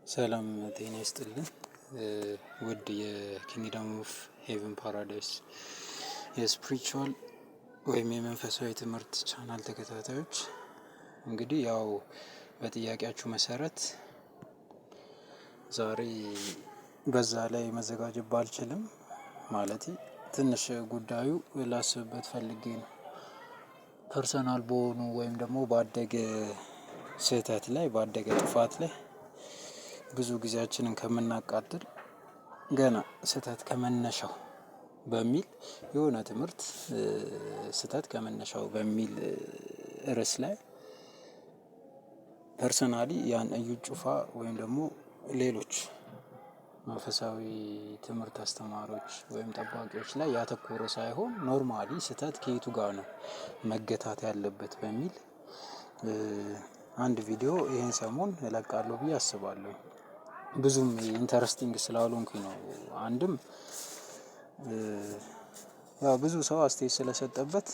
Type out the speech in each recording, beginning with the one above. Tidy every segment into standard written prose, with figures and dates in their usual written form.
ሰላም ጤና ይስጥልን። ውድ የ Kingdom of Heaven Paradise የ spiritual ወይም የመንፈሳዊ ትምህርት ቻናል ተከታታዮች፣ እንግዲህ ያው በጥያቄያችሁ መሰረት ዛሬ በዛ ላይ መዘጋጀት ባልችልም፣ ማለት ትንሽ ጉዳዩ ላስብበት ፈልጌ ነው። Personal በሆኑ ወይም ደግሞ ባደገ ስህተት ላይ፣ ባደገ ጥፋት ላይ ብዙ ጊዜያችንን ከምናቃጥል ገና ስህተት ከመነሻው በሚል የሆነ ትምህርት፣ ስህተት ከመነሻው በሚል ርዕስ ላይ personally ያን እዩ ጩፋ ወይም ደግሞ ሌሎች መንፈሳዊ ትምህርት አስተማሪዎች ወይም ጠባቂዎች ላይ ያተኮረ ሳይሆን normally ስህተት ከየቱ ጋር ነው መገታት ያለበት በሚል አንድ ቪዲዮ ይሄን ሰሞን እለቃለሁ ብዬ አስባለሁ። ብዙም interesting ስላልሆንኩኝ ነው። አንድም ያው ብዙ ሰው አስተያየት ስለሰጠበት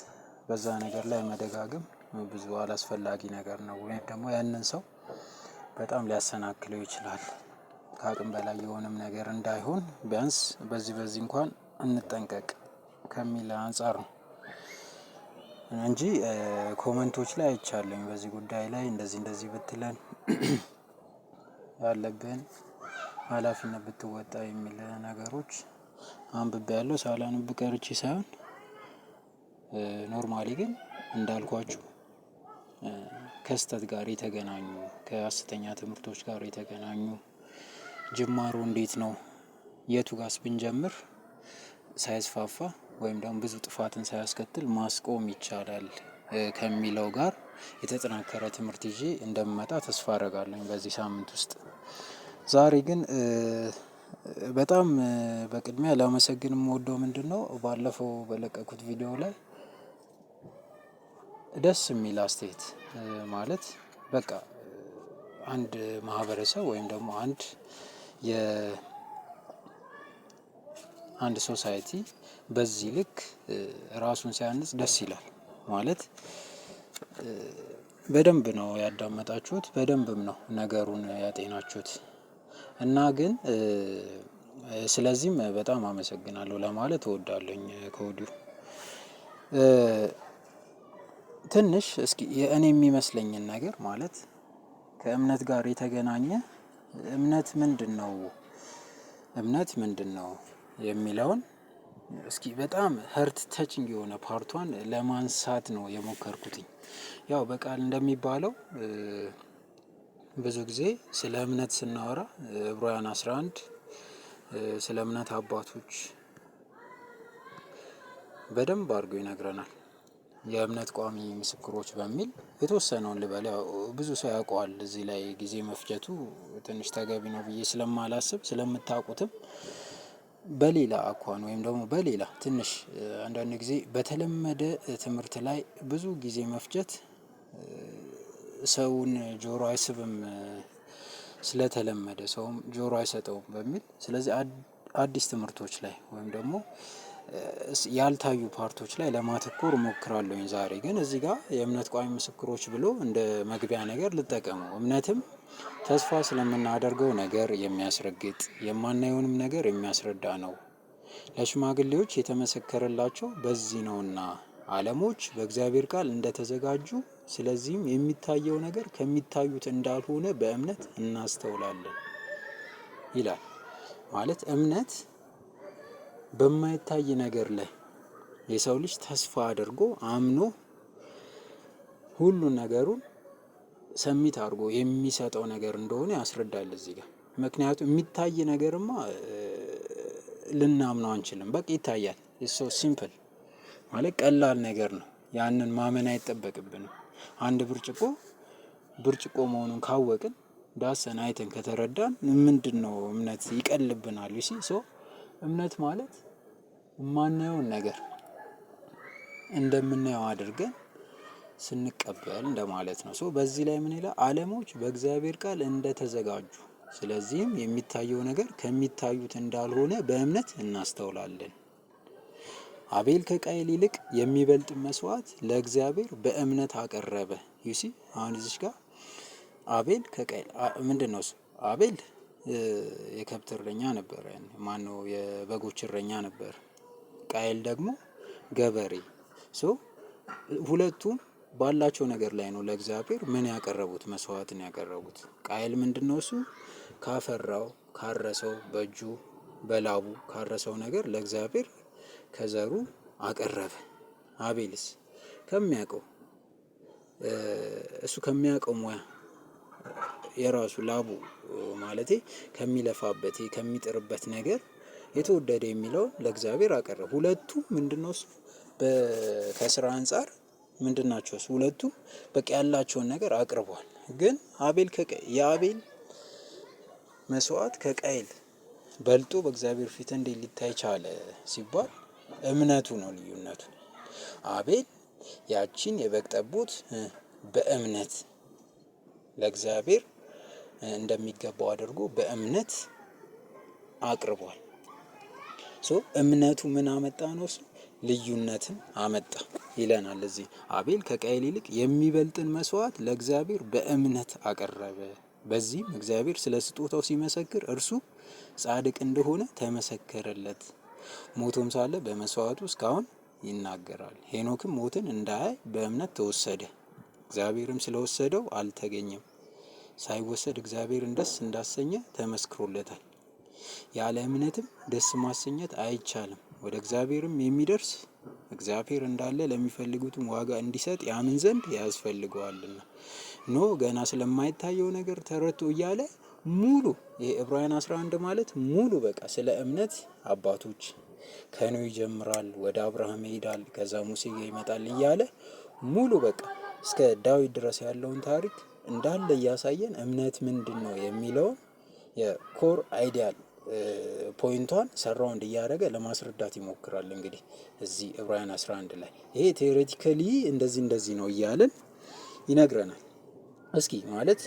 በዛ ነገር ላይ መደጋገም ብዙ አላስፈላጊ ነገር ነው፣ ወይም ደግሞ ያንን ሰው በጣም ሊያሰናክለው ይችላል። ከአቅም በላይ የሆነም ነገር እንዳይሆን ቢያንስ በዚህ በዚህ እንኳን እንጠንቀቅ ከሚል አንፃር ነው እንጂ comment ኦች ላይ አይቻለሁኝ፣ በዚህ ጉዳይ ላይ እንደዚህ እንደዚህ ብትለን፣ ያለብህን ሀላፊነት ብትወጣ የሚል ነገሮች አንብቤያለሁ። ሳላነብ ቀርቼ ሳይሆን normally ግን እንዳልኳችሁ ከስህተት ጋር የተገናኙ፣ ከሀሰተኛ ትምህርቶች ጋር የተገናኙ ጅማሮ እንዴት ነው፣ የቱ ጋስ ብንጀምር ሳይስፋፋ ወይም ደግሞ ብዙ ጥፋትን ሳያስከትል ማስቆም ይቻላል ከሚለው ጋር የተጠናከረ ትምህርት ይዤ እንደምመጣ ተስፋ አደርጋለሁኝ በዚህ ሳምንት ውስጥ። ዛሬ ግን በጣም በቅድሚያ ላመሰግን የምወደው ምንድነው፣ ባለፈው በለቀኩት ቪዲዮ ላይ ደስ የሚል አስተያየት፣ ማለት በቃ አንድ ማህበረሰብ ወይም ደግሞ አንድ society በዚህ ልክ ራሱን ሲያንጽ ደስ ይላል። ማለት በደንብ ነው ያዳመጣችሁት፣ በደንብም ነው ነገሩን ያጤናችሁት እና ግን ስለዚህም በጣም አመሰግናለሁ ለማለት እወዳለሁኝ ከወዲሁ። ትንሽ እስኪ የእኔ የሚመስለኝን ነገር፣ ማለት ከእምነት ጋር የተገናኘ፣ እምነት ምንድነው፣ እምነት ምንድነው የሚለውን እስኪ በጣም heart touching የሆነ part ኧን ለማንሳት ነው የሞከርኩትኝ። ያው በቃል እንደሚባለው ብዙ ጊዜ ስለ እምነት ስናወራ ዕብራውያን 11 ስለ እምነት አባቶች በደንብ አድርጎ ይነግረናል። የእምነት ቋሚ ምስክሮች በሚል የተወሰነውን ልበል፣ ያው ብዙ ሰው ያውቀዋል። እዚህ ላይ ጊዜ መፍጀቱ ትንሽ ተገቢ ነው ብዬ ስለማላስብ፣ ስለምታውቁትም፣ በሌላ አኳኋን ወይም ደግሞ በሌላ ትንሽ አንዳንድ ጊዜ በተለመደ ትምህርት ላይ ብዙ ጊዜ መፍጀት ሰውን ጆሮ አይስብም፣ ስለተለመደ ሰውም ጆሮ አይሰጠውም በሚል፣ ስለዚህ አዲስ ትምህርቶች ላይ ወይም ደግሞ ያልታዩ part ኦች ላይ ለማተኮር እሞክራለሁኝ። ዛሬ ግን እዚህ ጋር የእምነት ቋሚ ምስክሮች ብሎ እንደ መግቢያ ነገር ልጠቀመው። እምነትም ተስፋ ስለምናደርገው ነገር የሚያስረግጥ፣ የማናየውንም ነገር የሚያስረዳ ነው። ለሽማግሌዎች የተመሰከረላቸው በዚህ ነውና ዓለሞች በእግዚአብሔር ቃል እንደተዘጋጁ፣ ስለዚህም የሚታየው ነገር ከሚታዩት እንዳልሆነ በእምነት እናስተውላለን ይላል። ማለት እምነት በማይታይ ነገር ላይ የሰው ልጅ ተስፋ አድርጎ፣ አምኖ፣ ሁሉን ነገሩን submit አድርጎ የሚሰጠው ነገር እንደሆነ ያስረዳል እዚህ ጋር። ምክንያቱም የሚታይ ነገርማ ልናምነው አንችልም። በቃ ይታያል። So simple፣ ማለት ቀላል ነገር ነው። ያንን ማመን አይጠበቅብንም። አንድ ብርጭቆ ብርጭቆ መሆኑን ካወቅን፣ ዳሰን አይተን ከተረዳን ምንድነው እምነት ይቀልብናል። You see, so እምነት ማለት የማናየውን ነገር እንደምናየው አድርገን ስንቀበል እንደማለት ነው። So በዚህ ላይ ምን ይላል? ዓለሞች በእግዚአብሔር ቃል እንደተዘጋጁ፣ ስለዚህም የሚታየው ነገር ከሚታዩት እንዳልሆነ በእምነት እናስተውላለን። አቤል ከቃየል ይልቅ የሚበልጥ መስዋዕት ለእግዚአብሔር በእምነት አቀረበ። You see፣ አሁን እዚች ጋር አቤል ከቃየል ምንድን ነው እሱ? አቤል የከብት እረኛ ነበር፣ ማነው የበጎች እረኛ ነበር። ቃየል ደግሞ ገበሬ። So ሁለቱም ባላቸው ነገር ላይ ነው ለእግዚአብሔር ምን ያቀረቡት? መስዋዕትን ያቀረቡት። ቃየል ምንድነው እሱ? ካፈራው፣ ካረሰው፣ በእጁ በላቡ ካረሰው ነገር ለእግዚአብሔር ከዘሩ አቀረበ። አቤልስ ከሚያውቀው፣ እሱ ከሚያውቀው ሙያ፣ የራሱ ላቡ ማለቴ ከሚለፋበት፣ ከሚጥርበት ነገር የተወደደ የሚለውን ለእግዚአብሔር አቀረበ። ሁለቱም ምንድነው እሱ ከስራ አንፃር ምንድን ናቸው? እሱ ሁለቱም በቃ ያላቸውን ነገር አቅርቧል። ግን አቤል የአቤል መስዋዕት ከቃየል በልጦ በእግዚአብሔር ፊት እንዴት ሊታይ ቻለ ሲባል እምነቱ ነው ልዩነቱ። አቤል ያቺን የበግ ጠቦት በእምነት ለእግዚአብሔር እንደሚገባው አድርጎ በእምነት አቅርቧል። So እምነቱ ምን አመጣ ነው? እሱ ልዩነትን አመጣ ይለናል። እዚህ አቤል ከቃየል ይልቅ የሚበልጥን መስዋዕት ለእግዚአብሔር በእምነት አቀረበ። በዚህም እግዚአብሔር ስለ ስጦታው ሲመሰክር እርሱ ጻድቅ እንደሆነ ተመሰከረለት። ሞቶም ሳለ በመስዋዕቱ እስካሁን ይናገራል። ሄኖክም ሞትን እንዳያይ በእምነት ተወሰደ። እግዚአብሔርም ስለወሰደው አልተገኘም። ሳይወሰድ እግዚአብሔርን ደስ እንዳሰኘ ተመስክሮለታል። ያለ እምነትም ደስ ማሰኘት አይቻልም። ወደ እግዚአብሔርም የሚደርስ እግዚአብሔር እንዳለ ለሚፈልጉትም ዋጋ እንዲሰጥ ያምን ዘንድ ያስፈልገዋልና። ኖህ ገና ስለማይታየው ነገር ተረድቶ እያለ ሙሉ ይሄ ዕብራውያን 11 ማለት ሙሉ በቃ ስለ እምነት አባቶች ከኖህ ይጀምራል፣ ወደ አብርሃም ይሄዳል፣ ከዛ ሙሴ ጋር ይመጣል እያለ ሙሉ በቃ እስከ ዳዊት ድረስ ያለውን ታሪክ እንዳለ እያሳየን እምነት ምንድን ነው የሚለውን የ core ideal point ኧን surround እያደረገ ለማስረዳት ይሞክራል። እንግዲህ እዚህ ዕብራውያን 11 ላይ ይሄ theoretically እንደዚህ እንደዚህ ነው እያለን ይነግረናል። እስኪ ማለት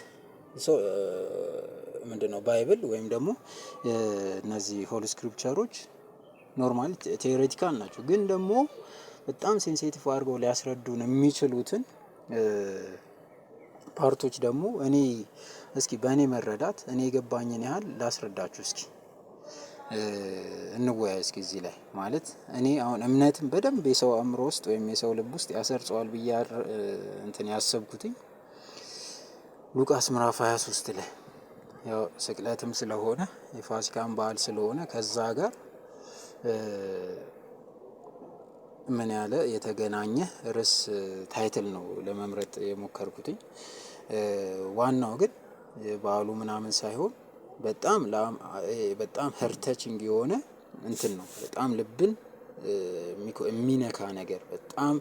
ምንድነው Bible ወይም ደግሞ እነዚህ holy scripture ኦች normal theoretical ናቸው፣ ግን ደግሞ በጣም sensitive አድርገው ሊያስረዱን የሚችሉትን part ኦች ደግሞ እኔ እስኪ በእኔ መረዳት እኔ የገባኝን ያህል ላስረዳችሁ። እስኪ እንወያይ እስኪ እዚህ ላይ። ማለት እኔ አሁን እምነትን በደንብ የሰው አእምሮ ውስጥ ወይም የሰው ልብ ውስጥ ያሰርጸዋል ብዬ እንትን ያሰብኩትኝ ሉቃስ ምዕራፍ 23 ላይ፣ ያው ስቅለትም ስለሆነ የፋሲካን በዓል ስለሆነ ከዛ ጋር ምን ያለ የተገናኘ ርዕስ title ነው ለመምረጥ የሞከርኩትኝ። ዋናው ግን በዓሉ ምናምን ሳይሆን በጣም በጣም heart touching የሆነ እንትን ነው። በጣም ልብን የሚነካ ነገር፣ በጣም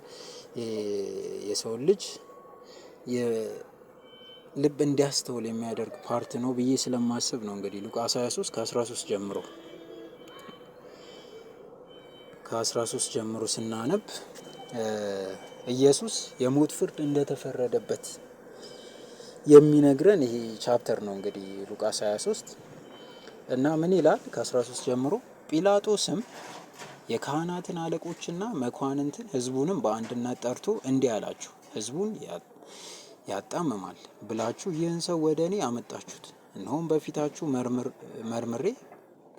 የሰውን ልጅ ልብ እንዲያስተውል የሚያደርግ part ነው ብዬ ስለማስብ ነው። እንግዲህ ሉቃስ 23 ከ13 ጀምሮ፣ ከ13 ጀምሮ ስናነብ ኢየሱስ የሞት ፍርድ እንደተፈረደበት የሚነግረን ይሄ chapter ነው። እንግዲህ ሉቃስ 23 እና ምን ይላል? ከ13 ጀምሮ ጲላጦስም የካህናትን አለቆችና መኳንንትን ሕዝቡንም በአንድነት ጠርቶ እንዲህ አላቸው፣ ሕዝቡን ያጣምማል ብላችሁ ይህን ሰው ወደ እኔ አመጣችሁት። እነሆም በፊታችሁ መርምሬ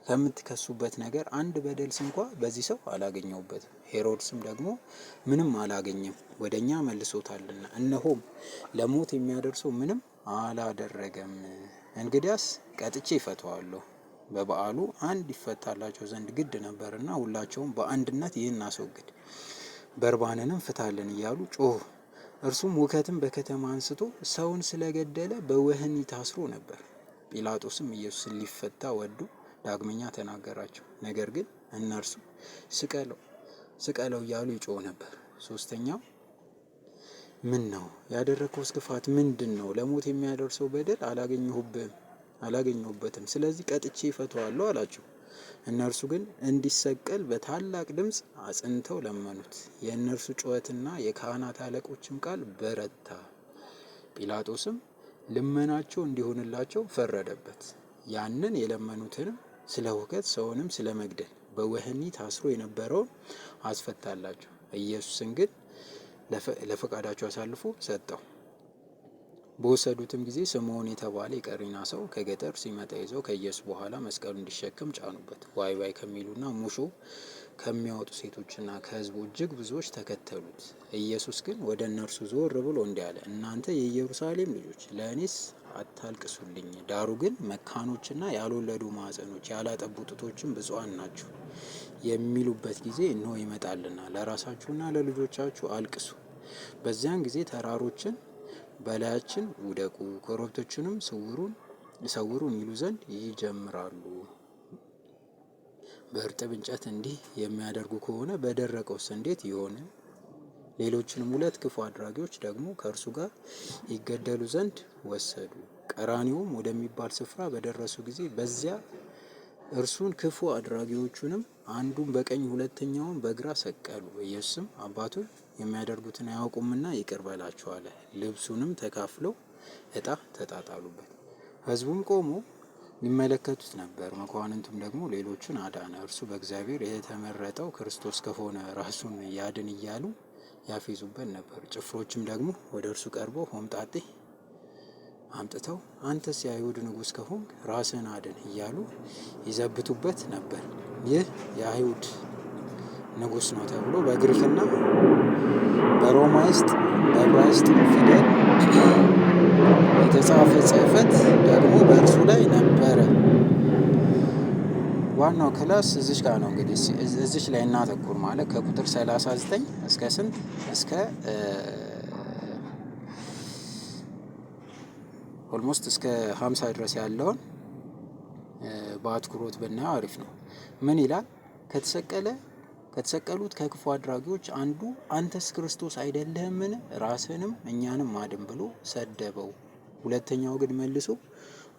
ከምትከሱበት ነገር አንድ በደል ስንኳ በዚህ ሰው አላገኘሁበትም። ሄሮድስም ደግሞ ምንም አላገኘም፣ ወደ እኛ መልሶታልና፣ እነሆም ለሞት የሚያደርሰው ምንም አላደረገም። እንግዲያስ ቀጥቼ እፈታዋለሁ። በበዓሉ አንድ ይፈታላቸው ዘንድ ግድ ነበርና ሁላቸውም በአንድነት ይህን አስወግድ፣ በርባንንም ፍታልን እያሉ ጮሁ። እርሱም ሁከትን በከተማ አንስቶ ሰውን ስለገደለ በወህኒ ታስሮ ነበር። ጲላጦስም ኢየሱስን ሊፈታ ወዶ ዳግመኛ ተናገራቸው። ነገር ግን እነርሱ ስቀለው፣ ስቀለው እያሉ ይጮሁ ነበር። ሶስተኛው ምን ነው ያደረግከውስ ክፋት ምንድን ነው? ለሞት የሚያደርሰው በደል አላገኘሁብህም አላገኘሁበትም። ስለዚህ ቀጥቼ እፈታዋለሁ አላቸው። እነርሱ ግን እንዲሰቀል በታላቅ ድምፅ አጽንተው ለመኑት። የእነርሱ ጩኸትና የካህናት አለቆችም ቃል በረታ። ጲላጦስም ልመናቸው እንዲሆንላቸው ፈረደበት። ያንን የለመኑትንም ስለ ሁከት ሰውንም ስለ መግደል በወህኒ ታስሮ የነበረውን አስፈታላቸው። ኢየሱስን ግን ለፈቃዳቸው አሳልፎ ሰጠው። በወሰዱትም ጊዜ ስምዖን የተባለ የቀሬና ሰው ከገጠር ሲመጣ ይዘው ከኢየሱስ በኋላ መስቀሉ እንዲሸከም ጫኑበት። ዋይ ዋይ ከሚሉና ሙሾ ከሚያወጡ ሴቶችና ከሕዝቡ እጅግ ብዙዎች ተከተሉት። ኢየሱስ ግን ወደ እነርሱ ዞር ብሎ እንዲህ አለ፣ እናንተ የኢየሩሳሌም ልጆች ለእኔስ አታልቅሱልኝ፣ ዳሩ ግን መካኖችና ያልወለዱ ማኅፀኖች ያላጠቡ ጡቶችም ብፁዓን ናቸው የሚሉበት ጊዜ እነሆ ይመጣልና ለራሳችሁና ለልጆቻችሁ አልቅሱ። በዚያን ጊዜ ተራሮችን በላያችን ውደቁ፣ ኮረብቶችንም ሰውሩን ይሉ ዘንድ ይጀምራሉ። በእርጥብ እንጨት እንዲህ የሚያደርጉ ከሆነ በደረቀውስ እንዴት ይሆን? ሌሎችንም ሁለት ክፉ አድራጊዎች ደግሞ ከእርሱ ጋር ይገደሉ ዘንድ ወሰዱ። ቀራንዮም ወደሚባል ስፍራ በደረሱ ጊዜ በዚያ እርሱን ክፉ አድራጊዎቹንም አንዱን በቀኝ ሁለተኛውን በግራ ሰቀሉ። ኢየሱስም አባቱ የሚያደርጉትን አያውቁምና ይቅር በላቸው አለ። ልብሱንም ተካፍለው እጣ ተጣጣሉበት። ሕዝቡም ቆሞ ይመለከቱት ነበር። መኳንንቱም ደግሞ ሌሎቹን አዳነ፣ እርሱ በእግዚአብሔር የተመረጠው ክርስቶስ ከሆነ ራሱን ያድን እያሉ ያፌዙበት ነበር። ጭፍሮችም ደግሞ ወደ እርሱ ቀርበው ሆምጣጤ አምጥተው አንተስ የአይሁድ ንጉሥ ከሆንክ ራስህን አድን እያሉ ይዘብቱበት ነበር። ይህ የአይሁድ ንጉሥ ነው ተብሎ በግሪክና በሮማይስጥ በዕብራይስጥ ፊደል የተጻፈ ጽሕፈት ደግሞ በእርሱ ላይ ነበረ። ዋናው class እዚች ጋር ነው። እንግዲህ እዚች ላይ እናተኩር ማለት ከቁጥር 39 እስከ ስንት እስከ almost እስከ 50 ድረስ ያለውን በአትኩሮት ብናየው አሪፍ ነው። ምን ይላል? ከተሰቀሉት ከክፉ አድራጊዎች አንዱ አንተስ ክርስቶስ አይደለህምን? ራስህንም እኛንም አድን ብሎ ሰደበው። ሁለተኛው ግን መልሶ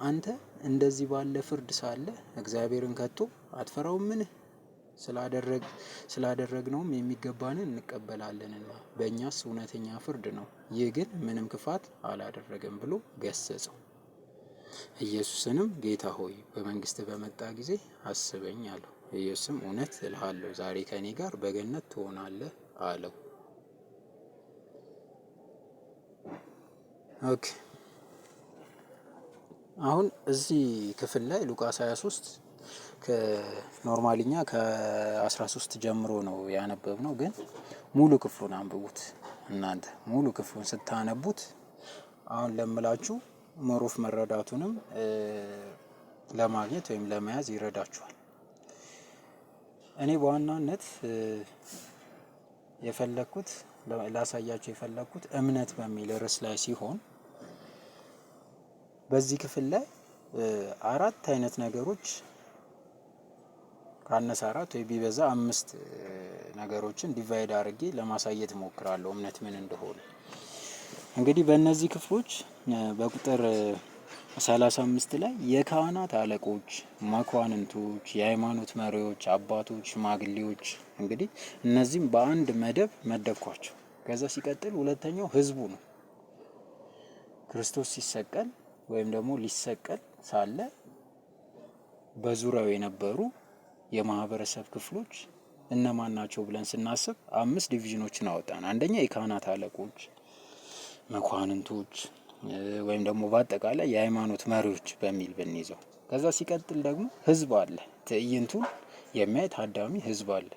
አንተ እንደዚህ ባለ ፍርድ ሳለ እግዚአብሔርን ከቶ አትፈራውምን? ስላደረግነውም የሚገባንን እንቀበላለንና በእኛስ እውነተኛ ፍርድ ነው። ይህ ግን ምንም ክፋት አላደረገም ብሎ ገሰጸው። ኢየሱስንም ጌታ ሆይ በመንግስትህ በመጣ ጊዜ አስበኝ አለው። ኢየሱስም እውነት እልሃለሁ ዛሬ ከእኔ ጋር በገነት ትሆናለህ አለው። Okay፣ አሁን እዚህ ክፍል ላይ ሉቃስ 23 ከ normally እኛ ከ13 ጀምሮ ነው ያነበብነው፣ ግን ሙሉ ክፍሉን አንብቡት እናንተ። ሙሉ ክፍሉን ስታነቡት አሁን ለምላችሁ more of መረዳቱንም ለማግኘት ወይም ለመያዝ ይረዳችኋል። እኔ በዋናነት የፈለግኩት ላሳያችሁ የፈለግኩት እምነት በሚል ርዕስ ላይ ሲሆን በዚህ ክፍል ላይ አራት አይነት ነገሮች ካነሰ አራት ወይ ቢበዛ አምስት ነገሮችን divide አድርጌ ለማሳየት እሞክራለሁ እምነት ምን እንደሆነ። እንግዲህ በእነዚህ ክፍሎች በቁጥር 35 ላይ የካህናት አለቆች፣ መኳንንቶች፣ የሃይማኖት መሪዎች፣ አባቶች፣ ሽማግሌዎች እንግዲህ እነዚህም በአንድ መደብ መደብኳቸው። ከዛ ሲቀጥል ሁለተኛው ህዝቡ ነው። ክርስቶስ ሲሰቀል ወይም ደግሞ ሊሰቀል ሳለ በዙሪያው የነበሩ የማህበረሰብ ክፍሎች እነማን ናቸው ብለን ስናስብ አምስት division ኦችን አወጣን። አንደኛ የካህናት አለቆች፣ መኳንንቶች ወይም ደግሞ በአጠቃላይ የሃይማኖት መሪዎች በሚል ብንይዘው። ከዛ ሲቀጥል ደግሞ ህዝብ አለ። ትዕይንቱን የሚያይ ታዳሚ ህዝብ አለ።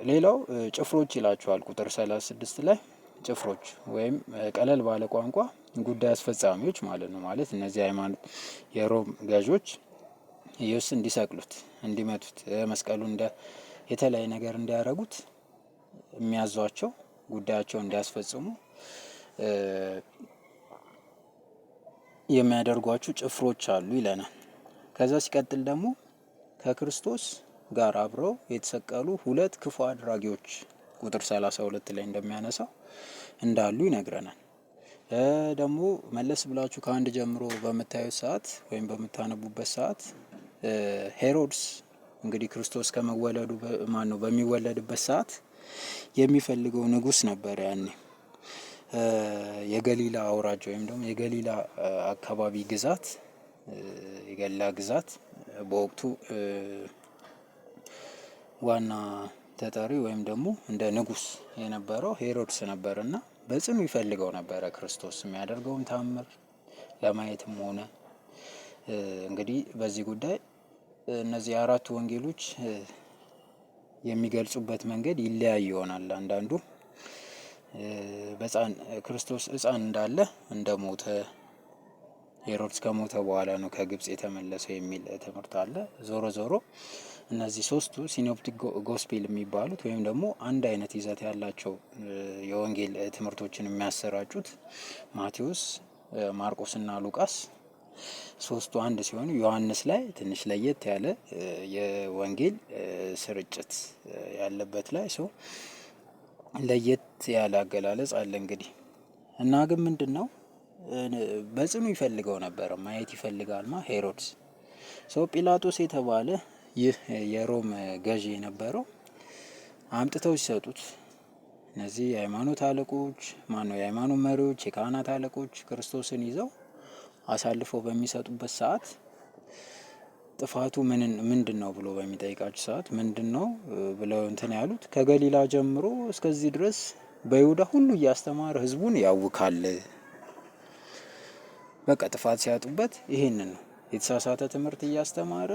ሌላው ጭፍሮች ይላቸዋል ቁጥር 36 ላይ ጭፍሮች ወይም ቀለል ባለ ቋንቋ ጉዳይ አስፈጻሚዎች ማለት ነው። ማለት እነዚህ ሃይማኖት የሮም ገዦች ኢየሱስ እንዲሰቅሉት፣ እንዲመቱት፣ መስቀሉ እንደ የተለያየ ነገር እንዲያደርጉት የሚያዟቸው ጉዳያቸውን እንዲያስፈጽሙ የሚያደርጓቸው ጭፍሮች አሉ ይለናል። ከዛ ሲቀጥል ደግሞ ከክርስቶስ ጋር አብረው የተሰቀሉ ሁለት ክፉ አድራጊዎች ቁጥር 32 ላይ እንደሚያነሳው እንዳሉ ይነግረናል። ደግሞ መለስ ብላችሁ ከአንድ ጀምሮ በምታዩት ሰዓት ወይም በምታነቡበት ሰዓት ሄሮድስ እንግዲህ ክርስቶስ ከመወለዱ ማን ነው በሚወለድበት ሰዓት የሚፈልገው ንጉስ ነበር። ያኔ የገሊላ አውራጃ ወይም ደግሞ የገሊላ አካባቢ ግዛት የገሊላ ግዛት በወቅቱ ዋና ተጠሪ ወይም ደግሞ እንደ ንጉስ የነበረው ሄሮድስ ነበር እና በጽኑ ይፈልገው ነበረ ክርስቶስ የሚያደርገውን ታምር ለማየትም ሆነ እንግዲህ በዚህ ጉዳይ እነዚህ አራቱ ወንጌሎች የሚገልጹበት መንገድ ይለያይ ይሆናል። አንዳንዱ በሕፃን ክርስቶስ ሕፃን እንዳለ እንደሞተ ሄሮድስ ከሞተ በኋላ ነው ከግብጽ የተመለሰው የሚል ትምህርት አለ። ዞሮ ዞሮ እነዚህ ሶስቱ synoptic gospel የሚባሉት ወይም ደግሞ አንድ አይነት ይዘት ያላቸው የወንጌል ትምህርቶችን የሚያሰራጩት ማቴዎስ፣ ማርቆስና ሉቃስ ሶስቱ አንድ ሲሆኑ ዮሐንስ ላይ ትንሽ ለየት ያለ የወንጌል ስርጭት ያለበት ላይ ሰው ለየት ያለ አገላለጽ አለ። እንግዲህ እና ግን ምንድነው በጽኑ ይፈልገው ነበር፣ ማየት ይፈልጋል ማ ሄሮድስ ሰው ጲላጦስ የተባለ ይህ የሮም ገዢ የነበረው አምጥተው ሲሰጡት እነዚህ የሃይማኖት አለቆች ማነው የሃይማኖት መሪዎች የካህናት አለቆች ክርስቶስን ይዘው አሳልፈው በሚሰጡበት ሰዓት ጥፋቱ ምንድን ነው ብሎ በሚጠይቃቸው ሰዓት ምንድነው ብለው እንትን ያሉት ከገሊላ ጀምሮ እስከዚህ ድረስ በይሁዳ ሁሉ እያስተማረ ህዝቡን ያውካል። በቃ ጥፋት ሲያጡበት ይሄንን ነው የተሳሳተ ትምህርት እያስተማረ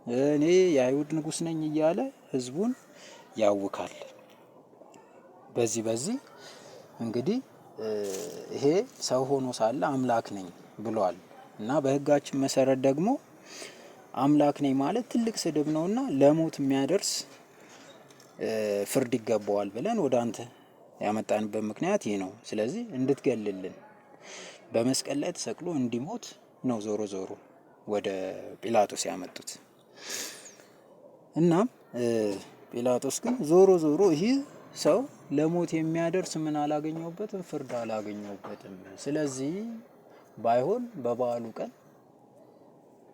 እኔ የአይሁድ ንጉስ ነኝ እያለ ህዝቡን ያውካል። በዚህ እንግዲህ ይሄ ሰው ሆኖ ሳለ አምላክ ነኝ ብሏል እና በህጋችን መሰረት ደግሞ አምላክ ነኝ ማለት ትልቅ ስድብ ነውና ለሞት የሚያደርስ ፍርድ ይገባዋል ብለን ወደ አንተ ያመጣንበት ምክንያት ይህ ነው። ስለዚህ እንድትገልልን በመስቀል ላይ ተሰቅሎ እንዲሞት ነው ዞሮ ዞሮ ወደ ጲላጦስ ያመጡት። እናም ጲላጦስ ግን ዞሮ ዞሮ ይህ ሰው ለሞት የሚያደርስ ምን አላገኘሁበትም፣ ፍርድ አላገኘሁበትም። ስለዚህ ባይሆን በበዓሉ ቀን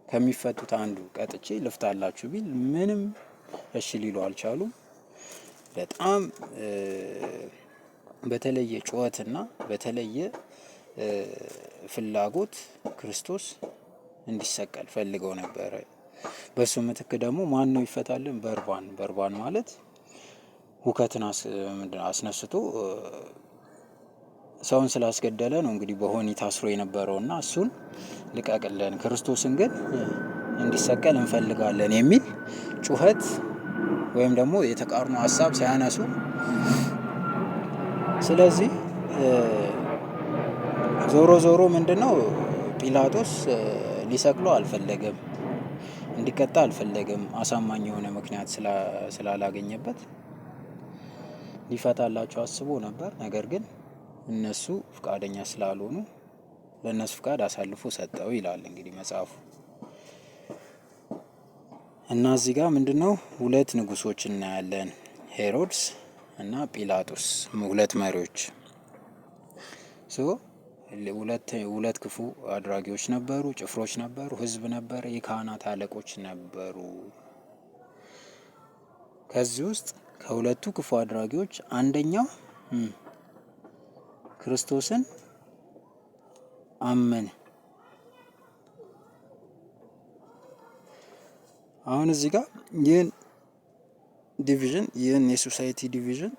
ከሚፈቱት አንዱ ቀጥቼ ልፍታላችሁ ቢል ምንም እሺ ሊሉ አልቻሉም። በጣም በተለየ ጩኸትና በተለየ ፍላጎት ክርስቶስ እንዲሰቀል ፈልገው ነበረ። በሱ ምትክ ደግሞ ማን ነው ይፈታልን? በርባን። በርባን ማለት ሁከትን አስነስቶ ሰውን ስላስገደለ ነው እንግዲህ በሆኒ ታስሮ የነበረውና እሱን ልቀቅልን፣ ክርስቶስን ግን እንዲሰቀል እንፈልጋለን የሚል ጩኸት ወይም ደግሞ የተቃርኖ ሀሳብ ሲያነሱ፣ ስለዚህ ዞሮ ዞሮ ምንድነው ጲላጦስ ሊሰቅለው አልፈለገም፣ እንዲቀጣ አልፈለገም። አሳማኝ የሆነ ምክንያት ስላላገኘበት ሊፈታላቸው አስቦ ነበር። ነገር ግን እነሱ ፍቃደኛ ስላልሆኑ ለእነሱ ፍቃድ አሳልፎ ሰጠው ይላል እንግዲህ መጽሐፉ። እና እዚህ ጋር ምንድነው ሁለት ንጉሶች እናያለን፣ ሄሮድስ እና ጲላጦስ፣ ሁለት መሪዎች። So ሁለት ክፉ አድራጊዎች ነበሩ፣ ጭፍሮች ነበሩ፣ ህዝብ ነበር፣ የካህናት አለቆች ነበሩ። ከዚህ ውስጥ ከሁለቱ ክፉ አድራጊዎች አንደኛው ክርስቶስን አመነ። አሁን እዚህ ጋር ይህን division፣ ይህን የ society division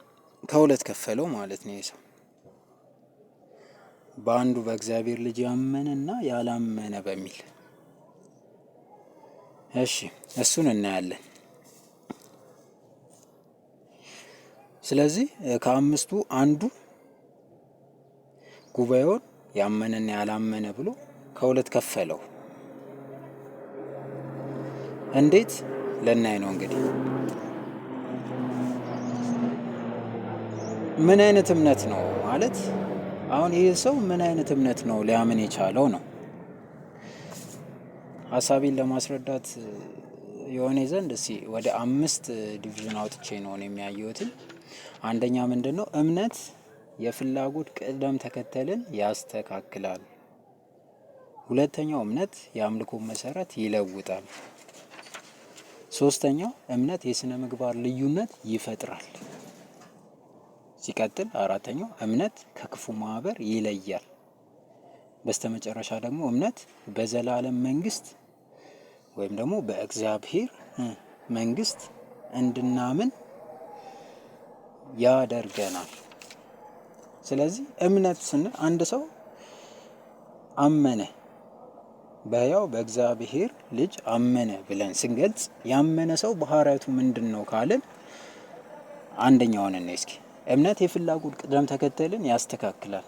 ከሁለት ከፈለው ማለት ነው። የሰው በአንዱ በእግዚአብሔር ልጅ ያመነና ያላመነ በሚል። እሺ፣ እሱን እናያለን። ስለዚህ ከአምስቱ አንዱ ጉባኤውን ያመነና ያላመነ ብሎ ከሁለት ከፈለው። እንዴት ለናይ ነው እንግዲህ። ምን አይነት እምነት ነው ማለት አሁን ይህ ሰው ምን አይነት እምነት ነው ሊያምን የቻለው ነው። ሀሳቤን ለማስረዳት የሆነ ዘንድ እስኪ ወደ አምስት division አውጥቼ ነው የሚያየሁትን። አንደኛ ምንድነው? እምነት የፍላጎት ቅደም ተከተልን ያስተካክላል። ሁለተኛው እምነት የአምልኮ መሰረት ይለውጣል። ሶስተኛው እምነት የስነ ምግባር ልዩነት ይፈጥራል። ሲቀጥል አራተኛው እምነት ከክፉ ማህበር ይለያል። በስተመጨረሻ ደግሞ እምነት በዘላለም መንግስት ወይም ደግሞ በእግዚአብሔር መንግስት እንድናምን ያደርገናል። ስለዚህ ስለዚህ እምነት ስንል አንድ ሰው አመነ፣ በሕያው በእግዚአብሔር ልጅ አመነ ብለን ስንገልጽ ያመነ ሰው ባህሪያቱ ምንድን ነው ካልን አንደኛውን እንይ እስኪ። እምነት የፍላጎት ቅደም ተከተልን ያስተካክላል።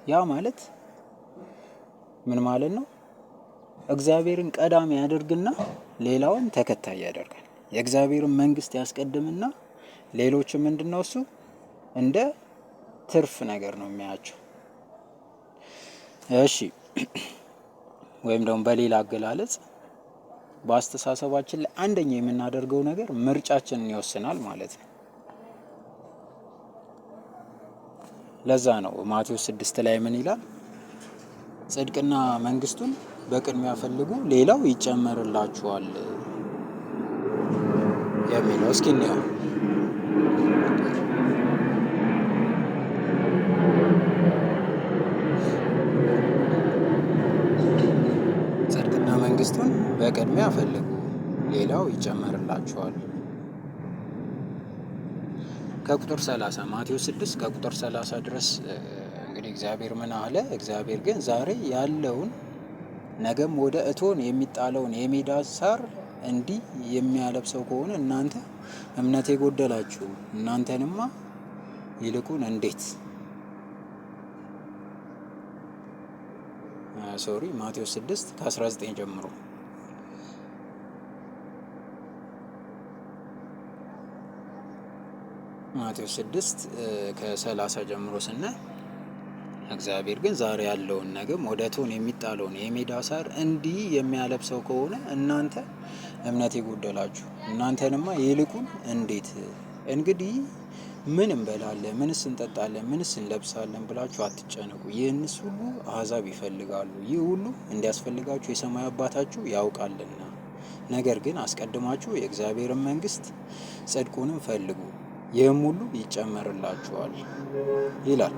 ያ ማለት ምን ማለት ነው? እግዚአብሔርን ቀዳሚ ያደርግና ሌላውን ተከታይ ያደርጋል። የእግዚአብሔርን መንግስት ያስቀድምና ሌሎችን ምንድነው እሱ እንደ ትርፍ ነገር ነው የሚያያቸው። እሺ፣ ወይም ደግሞ በሌላ አገላለጽ በአስተሳሰባችን ላይ አንደኛ የምናደርገው ነገር ምርጫችንን ይወስናል ማለት ነው። ለዛ ነው ማቴዎስ 6 ላይ ምን ይላል? ጽድቅና መንግስቱን በቅድሚያ ፈልጉ ሌላው ይጨመርላችኋል የሚለው። እስኪ እንየው። ጽድቅና መንግስቱን በቅድሚያ ፈልጉ ሌላው ይጨመርላችኋል። ከቁጥር 30 ማቴዎስ 6 ከቁጥር 30 ድረስ እንግዲህ እግዚአብሔር ምን አለ? እግዚአብሔር ግን ዛሬ ያለውን ነገም ወደ እቶን የሚጣለውን የሜዳ ሳር እንዲህ የሚያለብሰው ከሆነ እናንተ እምነት የጎደላችሁ እናንተንማ ይልቁን እንዴት sorry፣ ማቴዎስ 6 ከ19 ጀምሮ፣ ማቴዎስ 6 ከ30 ጀምሮ ስናይ እግዚአብሔር ግን ዛሬ ያለውን ነገም ወደ እቶን የሚጣለውን የሜዳ ሳር እንዲህ የሚያለብሰው ከሆነ እናንተ እምነት የጎደላችሁ እናንተንማ ይልቁን እንዴት። እንግዲህ ምን እንበላለን፣ ምንስ እንጠጣለን፣ ምንስ እንለብሳለን ብላችሁ አትጨነቁ። ይህንስ ሁሉ አሕዛብ ይፈልጋሉ። ይህ ሁሉ እንዲያስፈልጋችሁ የሰማይ አባታችሁ ያውቃልና። ነገር ግን አስቀድማችሁ የእግዚአብሔርን መንግስት ጽድቁንም ፈልጉ፣ ይህም ሁሉ ይጨመርላችኋል ይላል።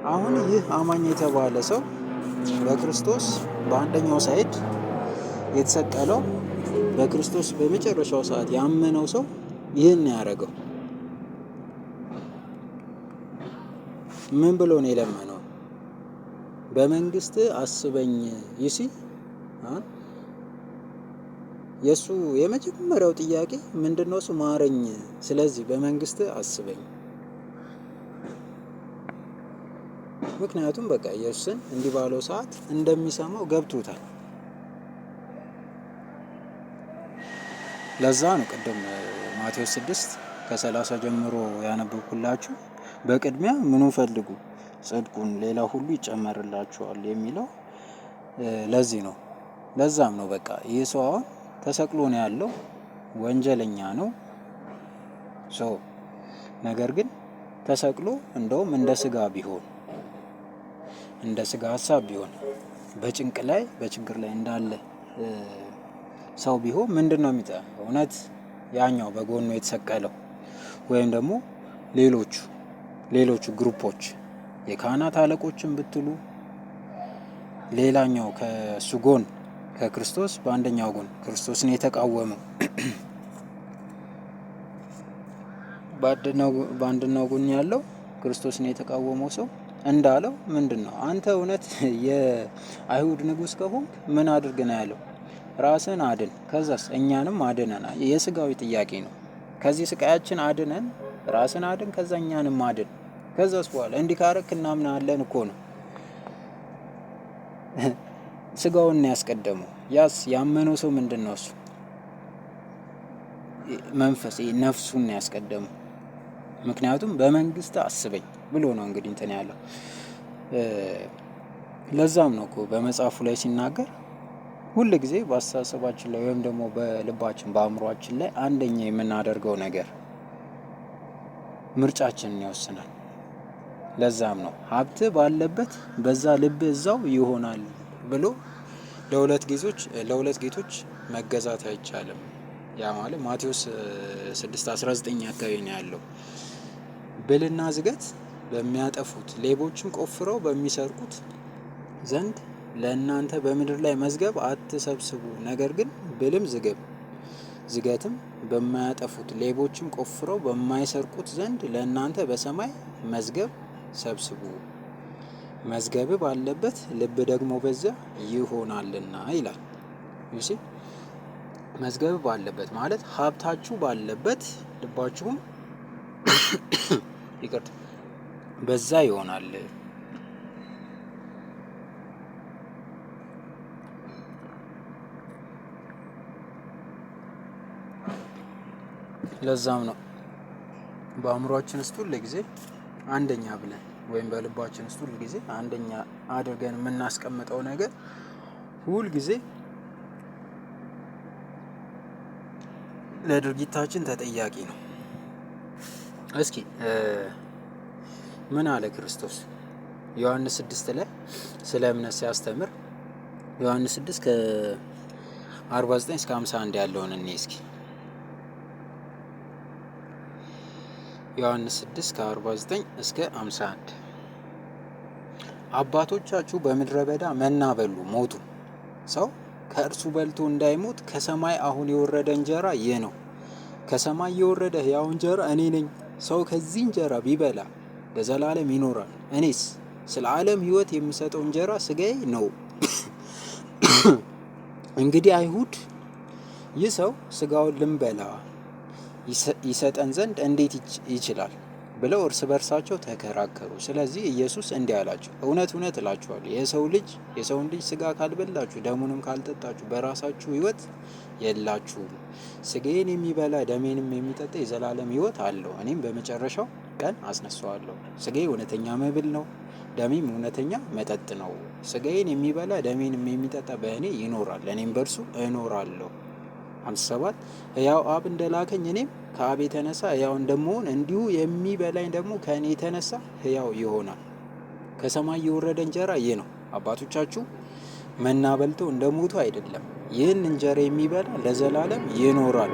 አሁን ይህ አማኝ የተባለ ሰው በክርስቶስ በአንደኛው side የተሰቀለው፣ በክርስቶስ በመጨረሻው ሰዓት ያመነው ሰው ይህን ያደረገው ምን ብሎ ነው የለመነው? በመንግስት አስበኝ። You see፣ የእሱ የመጀመሪያው ጥያቄ ምንድነው? እሱ ማረኝ፣ ስለዚህ በመንግስት አስበኝ። ምክንያቱም በቃ ኢየሱስን እንዲህ ባለው ሰዓት እንደሚሰማው ገብቶታል። ለዛ ነው ቅድም ማቴዎስ 6 ከ30 ጀምሮ ያነበብኩላችሁ፣ በቅድሚያ ምኑን ፈልጉ? ጽድቁን፣ ሌላ ሁሉ ይጨመርላችኋል የሚለው ለዚህ ነው። ለዛም ነው በቃ ይህ ሰው አሁን ተሰቅሎ ነው ያለው፣ ወንጀለኛ ነው። So ነገር ግን ተሰቅሎ እንደውም እንደ ስጋ ቢሆን፣ እንደ ስጋ ሀሳብ ቢሆን፣ በጭንቅ ላይ በችግር ላይ እንዳለ ሰው ቢሆን ምንድን ነው የሚጠ እውነት ያኛው በጎኑ የተሰቀለው ወይም ደግሞ ሌሎቹ group ኦች የካህናት አለቆችን ብትሉ፣ ሌላኛው ከእሱ ጎን፣ ከክርስቶስ በአንደኛው ጎን ክርስቶስን የተቃወመው፣ በአንደኛው ጎን ያለው ክርስቶስን የተቃወመው ሰው እንዳለው ምንድን ነው? አንተ እውነት የአይሁድ ንጉሥ ከሆንክ ምን አድርግ ነው ያለው? ራስን አድን፣ ከዛስ እኛንም አድነን። የስጋዊ ጥያቄ ነው። ከዚህ ስቃያችን አድነን፣ ራስን አድን፣ ከዛ እኛንም አድን። ከዛስ በኋላ እንዲህ ካረክ እናምናለን እኮ ነው። ስጋውን ያስቀደመው። ያስ ያመነው ሰው ምንድን ነው? እሱ መንፈስ ነፍሱን ያስቀደመው። ምክንያቱም በመንግስት አስበኝ ብሎ ነው እንግዲህ እንትን ያለው። ለዛም ነው እኮ በመጽሐፉ ላይ ሲናገር ሁል ጊዜ በአስተሳሰባችን ላይ ወይም ደግሞ በልባችን በአእምሯችን ላይ አንደኛ የምናደርገው ነገር ምርጫችንን ይወስናል። ለዛም ነው ሀብት ባለበት በዛ ልብ እዛው ይሆናል ብሎ ለሁለት ጌቶች መገዛት አይቻልም። ያ ማለት ማቴዎስ 6:19 አካባቢ ነው ያለው። ብልና ዝገት በሚያጠፉት ሌቦችም ቆፍረው በሚሰርቁት ዘንድ ለእናንተ በምድር ላይ መዝገብ አትሰብስቡ። ነገር ግን ብልም ዝገትም በማያጠፉት ሌቦችም ቆፍረው በማይሰርቁት ዘንድ ለእናንተ በሰማይ መዝገብ ሰብስቡ። መዝገብ ባለበት ልብ ደግሞ በዚያ ይሆናልና ይላል። You see፣ መዝገብ ባለበት ማለት ሀብታችሁ ባለበት ልባችሁም፣ ይቅርታ፣ በዛ ይሆናል። ለዛም ነው በአእምሯችን ውስጥ ሁል ጊዜ አንደኛ ብለን ወይም በልባችን ውስጥ ሁል ጊዜ አንደኛ አድርገን የምናስቀምጠው ነገር ሁል ጊዜ ለድርጊታችን ተጠያቂ ነው። እስኪ ምን አለ ክርስቶስ ዮሐንስ 6 ላይ ስለ እምነት ሲያስተምር? ዮሐንስ 6 ከ49 እስከ 51 ያለውን እኔ እስኪ ዮሐንስ 6 ከ49 እስከ 51። አባቶቻችሁ በምድረ በዳ መና በሉ፣ ሞቱ። ሰው ከእርሱ በልቶ እንዳይሞት ከሰማይ አሁን የወረደ እንጀራ ይህ ነው። ከሰማይ የወረደ ሕያው እንጀራ እኔ ነኝ። ሰው ከዚህ እንጀራ ቢበላ ለዘላለም ይኖራል። እኔስ ስለ ዓለም ሕይወት የምሰጠው እንጀራ ስጋዬ ነው። እንግዲህ አይሁድ ይህ ሰው ስጋውን ልንበላ ይሰጠን ዘንድ እንዴት ይችላል ብለው እርስ በርሳቸው ተከራከሩ። ስለዚህ ኢየሱስ እንዲህ አላቸው፣ እውነት እውነት እላችኋለሁ የሰው ልጅ የሰውን ልጅ ስጋ ካልበላችሁ ደሙንም ካልጠጣችሁ በራሳችሁ ሕይወት የላችሁም። ስጋዬን የሚበላ ደሜንም የሚጠጣ የዘላለም ሕይወት አለው፣ እኔም በመጨረሻው ቀን አስነሳዋለሁ። ስጋዬ እውነተኛ መብል ነው፣ ደሜም እውነተኛ መጠጥ ነው። ስጋዬን የሚበላ ደሜንም የሚጠጣ በእኔ ይኖራል፣ እኔም በእርሱ እኖራለሁ። 57። ሕያው አብ እንደላከኝ እኔም ከአብ የተነሳ ሕያው እንደምሆን እንዲሁ የሚበላኝ ደግሞ ከእኔ የተነሳ ሕያው ይሆናል። ከሰማይ የወረደ እንጀራ ይህ ነው። አባቶቻችሁ መና በልተው እንደሞቱ አይደለም። ይህን እንጀራ የሚበላ ለዘላለም ይኖራል።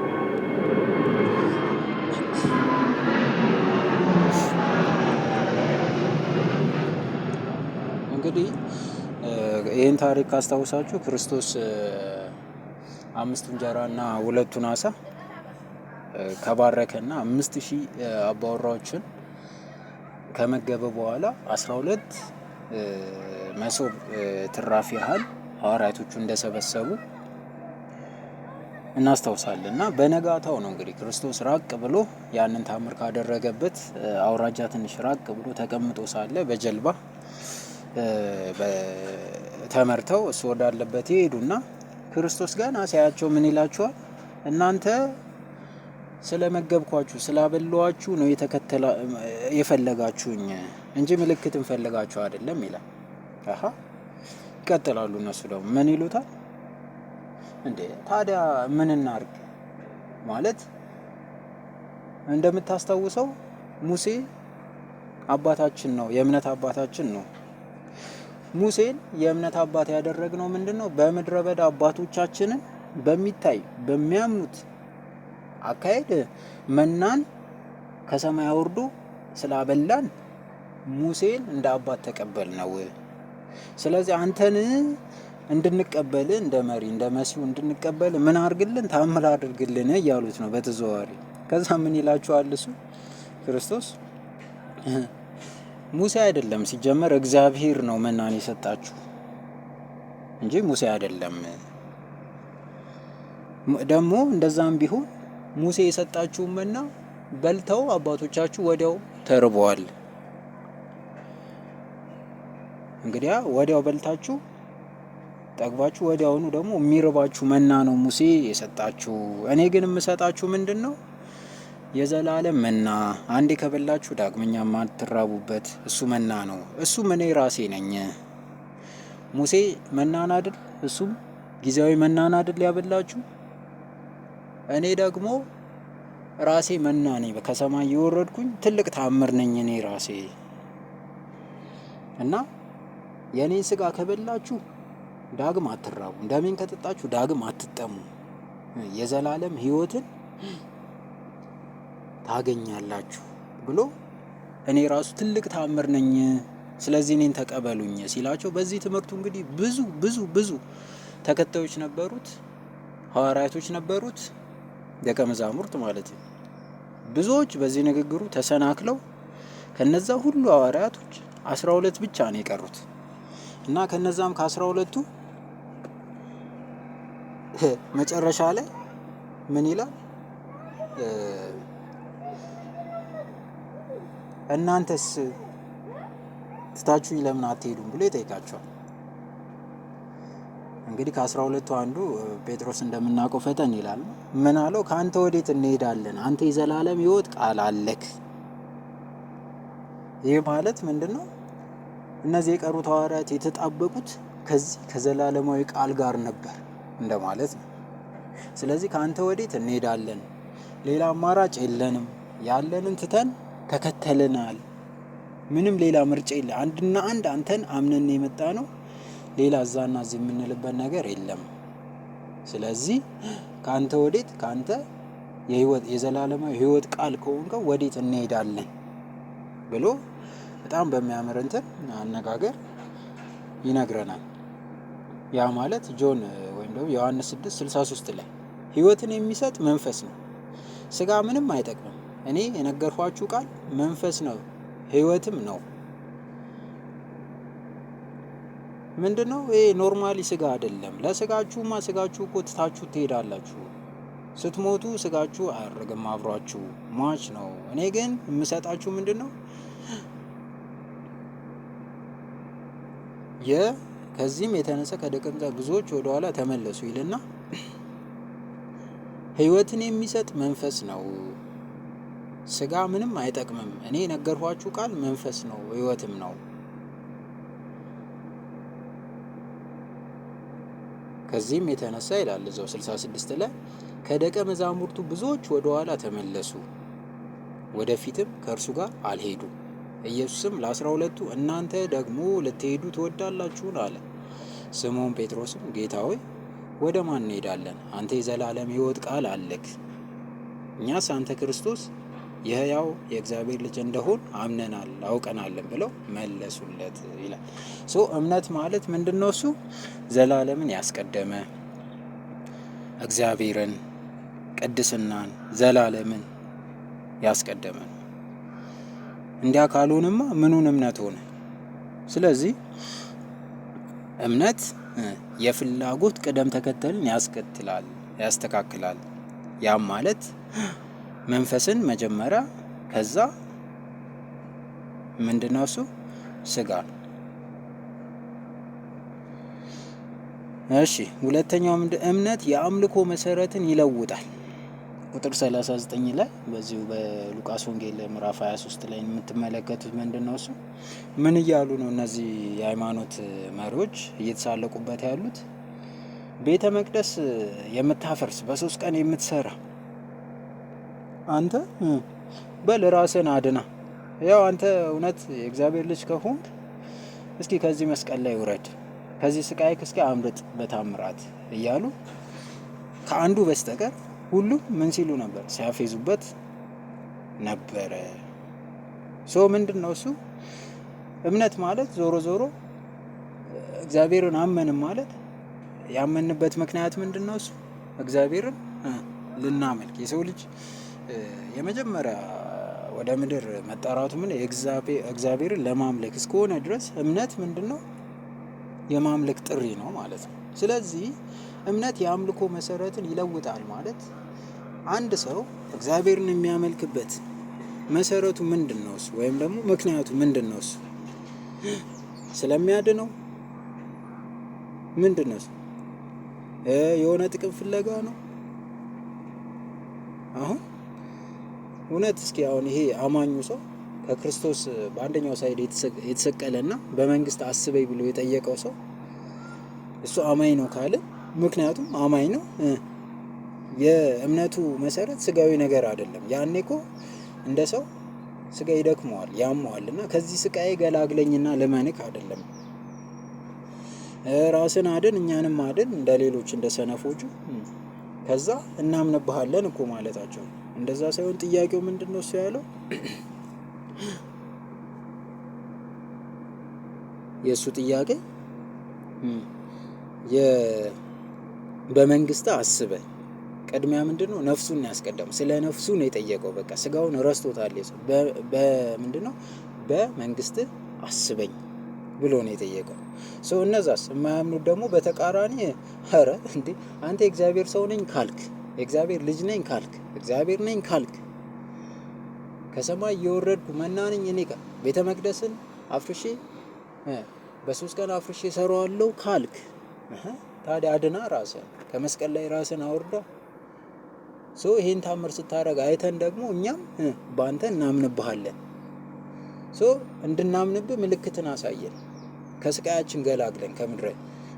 እንግዲህ ይህን ታሪክ ካስታውሳችሁ ክርስቶስ አምስቱ እንጀራና ሁለቱን አሳ ከባረከና 5,000 አባወራዎችን ከመገበ በኋላ 12 መሶብ ትራፊ ያህል ሐዋርያቶቹ እንደሰበሰቡ እናስታውሳለን። እና በነጋታው ነው እንግዲህ ክርስቶስ ራቅ ብሎ ያንን ታምር ካደረገበት አውራጃ ትንሽ ራቅ ብሎ ተቀምጦ ሳለ በጀልባ ተመርተው እሱ ወዳለበት ይሄዱና ክርስቶስ ገና ሲያያቸው ምን ይላቸዋል? እናንተ ስለመገብኳችሁ ስላበላኋችሁ ነው የተከተላ የፈለጋችሁኝ እንጂ ምልክትን ፈልጋችሁ አይደለም ይላል። አሃ፣ ይቀጥላሉ። እነሱ ደግሞ ምን ይሉታል? እንዴ ታዲያ ምን እናርግ? ማለት እንደምታስታውሰው ሙሴ አባታችን ነው፣ የእምነት አባታችን ነው። ሙሴን የእምነት አባት ያደረግነው ምንድን ነው? በምድረ በዳ አባቶቻችንን በሚታይ በሚያምኑት አካሄድ መናን ከሰማይ አውርዶ ስላበላን ሙሴን እንደ አባት ተቀበልነው። ስለዚህ አንተን እንድንቀበል እንደ መሪ እንደ መሲሁ እንድንቀበል ምን አድርግልን? ታምር አድርግልን እያሉት ነው በተዘዋዋሪ። ከዛ ምን ይላቸዋል እሱ ክርስቶስ? ሙሴ አይደለም፣ ሲጀመር እግዚአብሔር ነው መናን የሰጣችሁ እንጂ ሙሴ አይደለም። ደግሞ እንደዛም ቢሆን ሙሴ የሰጣችሁ መና በልተው አባቶቻችሁ ወዲያው ተርበዋል። እንግዲያ ወዲያው በልታችሁ ጠግባችሁ ወዲያውኑ ደግሞ የሚርባችሁ መና ነው ሙሴ የሰጣችሁ። እኔ ግን የምሰጣችሁ ምንድን ነው? የዘላለም መና፣ አንዴ ከበላችሁ ዳግመኛ የማትራቡበት እሱ መና ነው። እሱም እኔ ራሴ ነኝ። ሙሴ መናን አይደል? እሱም ጊዜያዊ መናን አይደል ያበላችሁ? እኔ ደግሞ ራሴ መና ነኝ። ከሰማይ የወረድኩኝ ትልቅ ታምር ነኝ እኔ ራሴ። እና የእኔን ስጋ ከበላችሁ ዳግም አትራቡም፣ ደሜን ከጠጣችሁ ዳግም አትጠሙ፣ የዘላለም ሕይወትን ታገኛላችሁ ብሎ እኔ ራሱ ትልቅ ታምር ነኝ፣ ስለዚህ እኔን ተቀበሉኝ ሲላቸው በዚህ ትምህርቱ እንግዲህ ብዙ ብዙ ብዙ ተከታዮች ነበሩት፣ ሐዋርያቶች ነበሩት። ደቀ መዛሙርት ማለት ነው። ብዙዎች በዚህ ንግግሩ ተሰናክለው ከነዛ ሁሉ ሐዋርያቶች 12 ብቻ ነው የቀሩት እና ከነዛም ከ12ቱ መጨረሻ ላይ ምን ይላል? እናንተስ ትታችሁኝ ለምን አትሄዱም ብሎ ይጠይቃቸዋል። እንግዲህ ከ12ቱ አንዱ ጴጥሮስ እንደምናውቀው ፈተን ይላል። ምን አለው? ከአንተ ወዴት እንሄዳለን? አንተ የዘላለም ሕይወት ቃል አለክ። ይህ ማለት ምንድን ነው? እነዚህ የቀሩት ሐዋርያት የተጣበቁት ከዚህ ከዘላለማዊ ቃል ጋር ነበር እንደማለት ነው። ስለዚህ ከአንተ ወዴት እንሄዳለን? ሌላ አማራጭ የለንም። ያለንን ትተን ተከተልናል። ምንም ሌላ ምርጫ የለ። አንድና አንድ አንተን አምነን የመጣ ነው። ሌላ እዛና እዚህ የምንልበት ነገር የለም። ስለዚህ ከአንተ ወዴት ከአንተ የህይወት የዘላለማዊ ህይወት ቃል ከሆንከው ወዴት እንሄዳለን ብሎ በጣም በሚያምር እንትን አነጋገር ይነግረናል። ያ ማለት ጆን ወይም ደግሞ ዮሐንስ 6:63 ላይ ህይወትን የሚሰጥ መንፈስ ነው፣ ስጋ ምንም አይጠቅምም። እኔ የነገርኳችሁ ቃል መንፈስ ነው ህይወትም ነው። ምንድነው ይሄ? Normally ስጋ አይደለም። ለስጋችሁማ ስጋችሁ እኮ ትታችሁ ትሄዳላችሁ። ስትሞቱ ስጋችሁ አያርግም አብሯችሁ ሟች ነው። እኔ ግን የምሰጣችሁ ምንድነው? ከዚህም የተነሳ ከደቀ መዛሙርት ብዙዎች ወደ ኋላ ተመለሱ ይልና ህይወትን የሚሰጥ መንፈስ ነው፣ ስጋ ምንም አይጠቅምም። እኔ የነገርኳችሁ ቃል መንፈስ ነው ህይወትም ነው። ከዚህም የተነሳ ይላል እዛው 66 ላይ ከደቀ መዛሙርቱ ብዙዎች ወደ ኋላ ተመለሱ፣ ወደፊትም ከእርሱ ጋር አልሄዱም። ኢየሱስም ለ12ቱ እናንተ ደግሞ ልትሄዱ ትወዳላችሁን? አለ። ስምዖን ጴጥሮስም ጌታ ሆይ ወደ ማን እንሄዳለን? አንተ የዘላለም ሕይወት ቃል አለክ። እኛስ አንተ ክርስቶስ የሕያው የእግዚአብሔር ልጅ እንደሆን አምነናል አውቀናለን ብለው መለሱለት ይላል። So እምነት ማለት ምንድነው? እሱ ዘላለምን ያስቀደመ እግዚአብሔርን፣ ቅድስናን፣ ዘላለምን ያስቀደመ ነው። እንዲያ ካልሆንማ ምኑን እምነት ሆነ? ስለዚህ እምነት የፍላጎት ቅደም ተከተልን ያስከትላል፣ ያስተካክላል። ያም ማለት መንፈስን መጀመሪያ ከዛ ምንድነው እሱ ስጋ ነው። እሺ ሁለተኛው ምንድን እምነት የአምልኮ መሰረትን ይለውጣል። ቁጥር 39 ላይ በዚሁ በሉቃስ ወንጌል ምዕራፍ 23 ላይ የምትመለከቱት ምንድነው እሱ ምን እያሉ ነው እነዚህ የሃይማኖት መሪዎች እየተሳለቁበት ያሉት? ቤተ መቅደስ የምታፈርስ በ3 ቀን የምትሰራ አንተ በል ራስህን አድና፣ ያው አንተ እውነት የእግዚአብሔር ልጅ ከሆንክ እስኪ ከዚህ መስቀል ላይ ውረድ፣ ከዚህ ስቃይክ እስኪ አምልጥ በታምራት እያሉ ከአንዱ በስተቀር ሁሉም ምን ሲሉ ነበር? ሲያፌዙበት ነበረ። So ምንድነው እሱ እምነት ማለት ዞሮ ዞሮ እግዚአብሔርን አመንን ማለት ያመንበት ምክንያት ምንድነው? እሱ እግዚአብሔርን ልናመልክ የሰው ልጅ የመጀመሪያ ወደ ምድር መጣራቱ ምን እግዚአብሔርን ለማምለክ እስከሆነ ድረስ እምነት ምንድነው? የማምለክ ጥሪ ነው ማለት ነው። ስለዚህ እምነት የአምልኮ መሰረትን ይለውጣል ማለት አንድ ሰው እግዚአብሔርን የሚያመልክበት መሰረቱ ምንድነው? እሱ ወይም ደግሞ ምክንያቱ ምንድነው? እሱ ስለሚያድነው ምንድነው? እሱ የሆነ ጥቅም ፍለጋ ነው? አሁን እውነት እስኪ አሁን ይሄ አማኙ ሰው ከክርስቶስ በአንደኛው side የተሰቀለና በመንግስት አስበኝ ብሎ የጠየቀው ሰው እሱ አማኝ ነው ካለ ምክንያቱም አማኝ ነው። የእምነቱ መሰረት ስጋዊ ነገር አይደለም። ያኔ እኮ እንደ ሰው ስጋ ይደክመዋል ያመዋል እና ከዚህ ስቃይ ገላግለኝና ልመንክ አይደለም። ራስን አድን እኛንም አድን እንደ ሌሎች እንደ ሰነፎቹ ከዛ እናምንብሃለን እኮ ማለታቸው። እንደዛ ሳይሆን ጥያቄው ምንድነው? እሱ ያለው የእሱ ጥያቄ በመንግስት አስበኝ ቅድሚያ ምንድነው? ነፍሱን ነው ያስቀደመው። ስለ ነፍሱ ነው የጠየቀው። በቃ ስጋውን ረስቶታል። ሰው በምንድነው? በመንግስት አስበኝ ብሎ ነው የጠየቀው። So እነዛስ የማያምኑት ደግሞ በተቃራኒ ኧረ እንዴ አንተ የእግዚአብሔር ሰው ነኝ ካልክ፣ የእግዚአብሔር ልጅ ነኝ ካልክ፣ እግዚአብሔር ነኝ ካልክ፣ ከሰማይ የወረድኩ መና ነኝ እኔ ቤተ መቅደስን አፍርሼ በ3 ቀን አፍርሼ እሰራዋለሁ ካልክ፣ ታዲያ አድና ራስህን፣ ከመስቀል ላይ ራስህን አውርዳ። So ይሄን ታምር ስታደርግ አይተን ደግሞ እኛም በአንተ እናምንብሃለን። So እንድናምንብህ ምልክትን አሳየን፣ ከስቃያችን ገላግለን፣ ከምድረ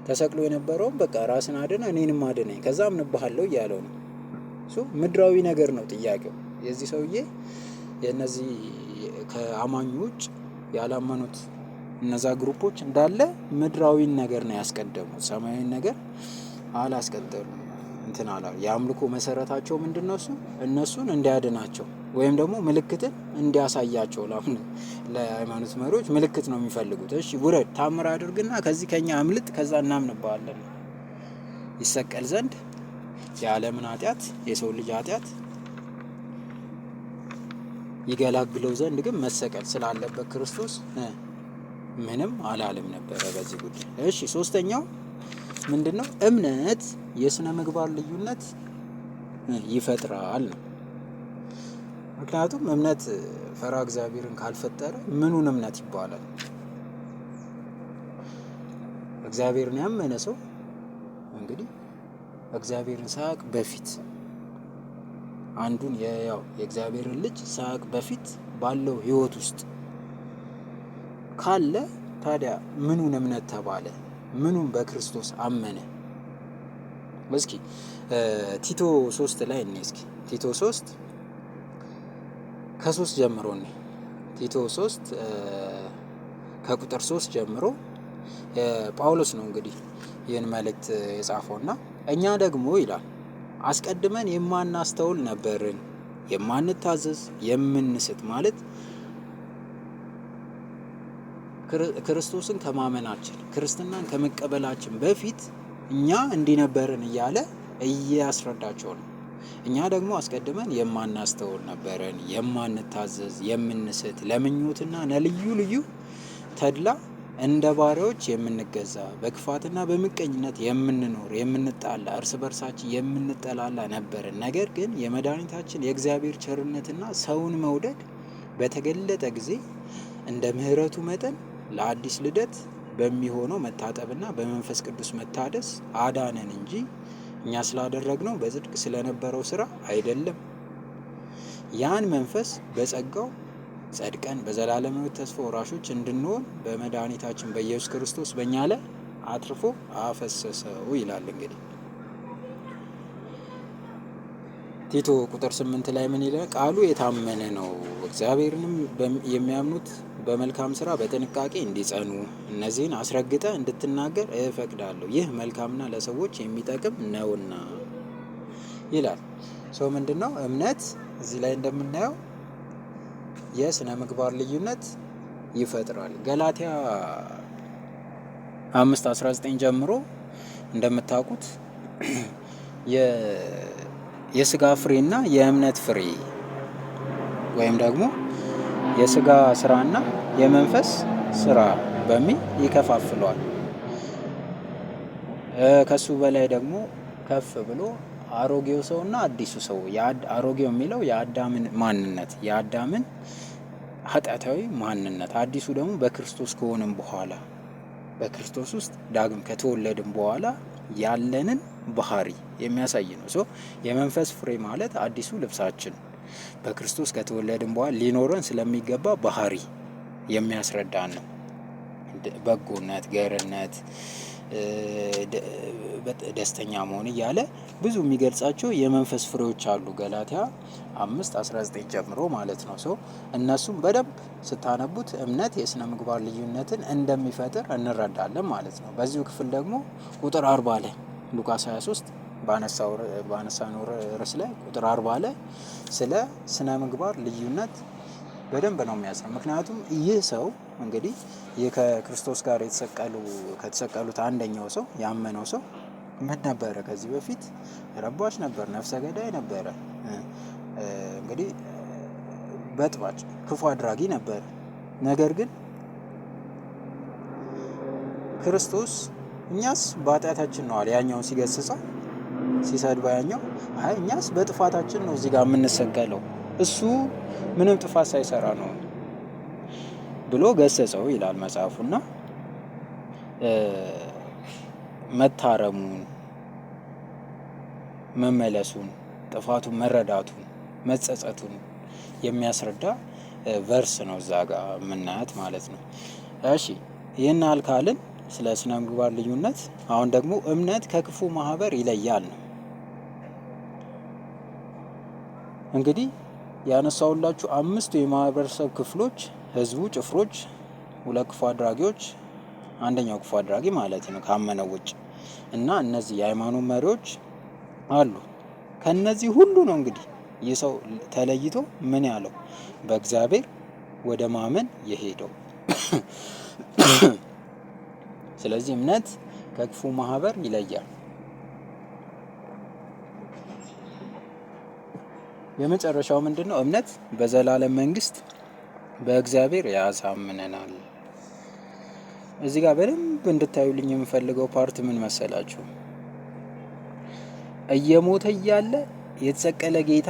ተሰቅሎ የነበረውን በቃ ራስን አድነ እኔንም አድነኝ፣ ከዛ አምንብሃለሁ እያለው ነው። So ምድራዊ ነገር ነው ጥያቄው የዚህ ሰውዬ። የእነዚህ ከአማኙ ውጭ ያላመኑት እነዛ group ኦች እንዳለ ምድራዊን ነገር ነው ያስቀደሙት፣ ሰማያዊን ነገር አላስቀደሉም። እንትን አላ የአምልኮ መሰረታቸው ምንድነው? እሱ እነሱን እንዲያድናቸው ወይም ደግሞ ምልክትን እንዲያሳያቸው ለሃይማኖት መሪዎች ምልክት ነው የሚፈልጉት። እሺ ውረድ፣ ታምር አድርግና ከዚህ ከኛ አምልጥ፣ ከዛ እናምንብሃለን። ይሰቀል ዘንድ የዓለምን ኃጢአት የሰው ልጅ ኃጢአት ይገላግለው ዘንድ ግን መሰቀል ስላለበት ክርስቶስ ምንም አላለም ነበረ በዚህ ጉዳይ። እሺ ሶስተኛው ምንድነው? እምነት የስነ ምግባር ልዩነት ይፈጥራል ነው። ምክንያቱም እምነት ፈሪሃ እግዚአብሔርን ካልፈጠረ ምኑን እምነት ይባላል? እግዚአብሔርን ያመነ ሰው እንግዲህ እግዚአብሔርን ሳያውቅ በፊት አንዱን ያው የእግዚአብሔርን ልጅ ሳያውቅ በፊት ባለው ሕይወት ውስጥ ካለ ታዲያ ምኑን እምነት ተባለ? ምኑን በክርስቶስ አመነ? እስኪ ቲቶ 3 ላይ እኔ እስኪ ቲቶ 3 ከ3 ጀምሮ እኔ ቲቶ 3 ከቁጥር 3 ጀምሮ ጳውሎስ ነው እንግዲህ ይህን መልእክት የጻፈውና እኛ ደግሞ ይላል አስቀድመን የማናስተውል ነበርን፣ የማንታዘዝ፣ የምንስት ማለት ክርስቶስን ከማመናችን ክርስትናን ከመቀበላችን በፊት እኛ እንዲህ ነበርን እያለ እያስረዳቸው ነው። እኛ ደግሞ አስቀድመን የማናስተውል ነበርን፣ የማንታዘዝ፣ የምንስት፣ ለምኞትና ለልዩ ልዩ ተድላ እንደ ባሪያዎች የምንገዛ፣ በክፋትና በምቀኝነት የምንኖር፣ የምንጣላ፣ እርስ በርሳችን የምንጠላላ ነበርን። ነገር ግን የመድኃኒታችን የእግዚአብሔር ቸርነትና ሰውን መውደድ በተገለጠ ጊዜ እንደ ምሕረቱ መጠን ለአዲስ ልደት በሚሆነው መታጠብና በመንፈስ ቅዱስ መታደስ አዳነን እንጂ እኛ ስላደረግነው በጽድቅ ስለነበረው ስራ አይደለም። ያን መንፈስ በጸጋው ጸድቀን በዘላለማዊ ተስፋ ወራሾች እንድንሆን በመድኃኒታችን በኢየሱስ ክርስቶስ በእኛ ላይ አትርፎ አፈሰሰው ይላል። እንግዲህ ቲቶ ቁጥር 8 ላይ ምን ይላል? ቃሉ የታመነ ነው፣ እግዚአብሔርንም የሚያምኑት በመልካም ስራ በጥንቃቄ እንዲጸኑ እነዚህን አስረግጠ እንድትናገር እፈቅዳለሁ፣ ይህ መልካምና ለሰዎች የሚጠቅም ነውና ይላል። So ምንድነው እምነት እዚህ ላይ እንደምናየው የስነ ምግባር ልዩነት ይፈጥራል። ገላትያ 5:19 ጀምሮ እንደምታውቁት የስጋ ፍሬና የእምነት ፍሬ ወይም ደግሞ የስጋ ስራና የመንፈስ ስራ በሚል ይከፋፍለዋል። ከሱ በላይ ደግሞ ከፍ ብሎ አሮጌው ሰውና አዲሱ ሰው፣ አሮጌው የሚለው የአዳምን ማንነት የአዳምን ኃጢአታዊ ማንነት፣ አዲሱ ደግሞ በክርስቶስ ከሆነም በኋላ በክርስቶስ ውስጥ ዳግም ከተወለድን በኋላ ያለንን ባህሪ የሚያሳይ ነው። So የመንፈስ ፍሬ ማለት አዲሱ ልብሳችን በክርስቶስ ከተወለድን በኋላ ሊኖረን ስለሚገባ ባህሪ የሚያስረዳን ነው። በጎነት፣ ገርነት፣ ደስተኛ መሆን እያለ ብዙ የሚገልጻቸው የመንፈስ ፍሬዎች አሉ። ገላትያ 5:19 ጀምሮ ማለት ነው። So እነሱም በደንብ ስታነቡት እምነት የስነ ምግባር ልዩነትን እንደሚፈጥር እንረዳለን ማለት ነው። በዚሁ ክፍል ደግሞ ቁጥር 40 ላይ ሉቃስ 23 ባነሳነው ርዕስ ላይ ቁጥር 40 ላይ ስለ ስነ ምግባር ልዩነት በደንብ ነው የሚያስረው። ምክንያቱም ይህ ሰው እንግዲህ ይህ ከክርስቶስ ጋር ከተሰቀሉት አንደኛው ሰው ያመነው ሰው ምን ነበረ? ከዚህ በፊት ረባሽ ነበር፣ ነፍሰ ገዳይ ነበረ፣ እንግዲህ በጥባጭ ክፉ አድራጊ ነበረ። ነገር ግን ክርስቶስ እኛስ በኃጢአታችን ነው አለ። ያኛውን ሲገስጸው ሲሰድባ ያኛው አይ እኛስ በጥፋታችን ነው እዚህ ጋር የምንሰቀለው፣ እሱ ምንም ጥፋት ሳይሰራ ነው ብሎ ገሰጸው ይላል መጽሐፉና መታረሙን መመለሱን ጥፋቱን መረዳቱን መጸጸቱን የሚያስረዳ verse ነው እዛ ጋር የምናያት ማለት ነው። እሺ ይህን አልካልን ስለ ስነ ምግባር ልዩነት፣ አሁን ደግሞ እምነት ከክፉ ማህበር ይለያል ነው። እንግዲህ ያነሳሁላችሁ አምስቱ የማህበረሰብ ክፍሎች ህዝቡ፣ ጭፍሮች፣ ሁለት ክፉ አድራጊዎች፣ አንደኛው ክፉ አድራጊ ማለት ነው ካመነው ውጭ እና እነዚህ የሃይማኖት መሪዎች አሉ። ከነዚህ ሁሉ ነው እንግዲህ ይህ ሰው ተለይቶ ምን ያለው በእግዚአብሔር ወደ ማመን የሄደው። ስለዚህ እምነት ከክፉ ማህበር ይለያል። የመጨረሻው ምንድን ነው? እምነት በዘላለም መንግስት በእግዚአብሔር ያሳምነናል። እዚህ ጋር በደንብ እንድታዩልኝ የምፈልገው part ምን መሰላችሁ? እየሞተ እያለ የተሰቀለ ጌታ